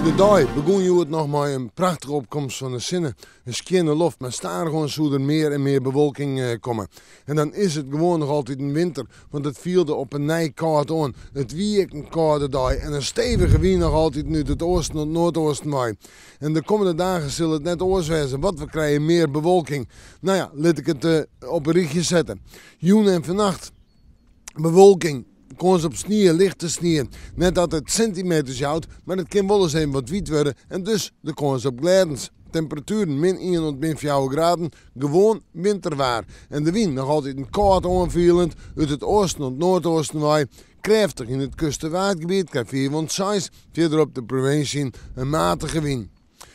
De dei begûn hjoed noch mei in prachtige opkomst fan de sinne. In skjinne loft, mar stadichoan soe der mear en mear bewolking komme. En dan is it gewoan noch altiten winter, want it fielde op 'e nij kâld oan. It wie ek in kâlde dei en in stevige wyn noch altiten út it oasten oant noardoosten wei. En de kommende dagen sil it net oars wêze, want we krije mear bewolking. No ja, lit ik it op in rychje sette. Jûn en fannacht bewolking, kâns op snie, lichte snie. Net dat it sintimeters jout, mar it kin wolris even wat wiet wurde en dus de kâns op glêdens. Temperatueren min ien oant min fjouwer graden, gewoan winterwaar. En de wyn noch altiten kâld oanfielend út it oasten oant noardoosten wei. Krêftich yn it kust- en waadgebiet, krêft fiif oant seis, fierder op de provinsje in matige wyn.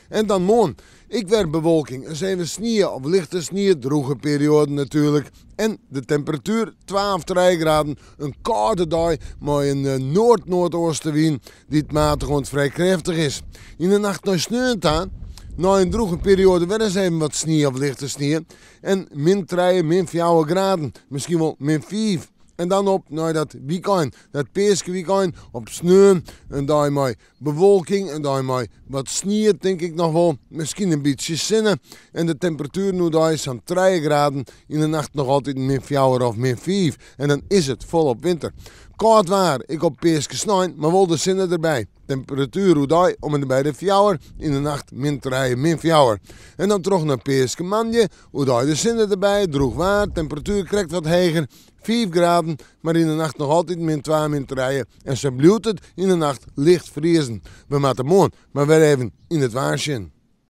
En dan moarn, ek wer bewolking, ris even snie of lichte snie, drûge perioaden natuerlik. En de temperatuer twa of trije graden, in kâlde dei mei in noard-noardeastewyn dy't matich oant frij krêftich is. Yn de nacht nei sneon ta, nei in drûge perioade wer ris even wat snie of lichte snie en min trije, min fjouwer graden, miskien wol min fiif. En dan op nei dat wykein, dat peaskewykein op sneon, in dei mei bewolking, in dei mei wat snie tink ik noch wol, miskien in bytsje sinne en de temperatueren oerdei sa'n trije graden, yn de nacht noch altyd min fjouwer of min fiif en dan is it folop winter. Kâld waar, ek op peaskesnein, mar wol de sinne derby. Temperatuer oerdei om en by de fjouwer, yn de nacht min trije, min fjouwer. En dan troch nei peaskemoandei, oerdei de sinne derby, drûch waar, temperatuer krekt wat heger, Fiif graden, mar yn de nacht noch altyd min twa, min trije en sa bliuwt it yn de nacht licht friezen. We moatte moarn mar wer even yn it waar sjen.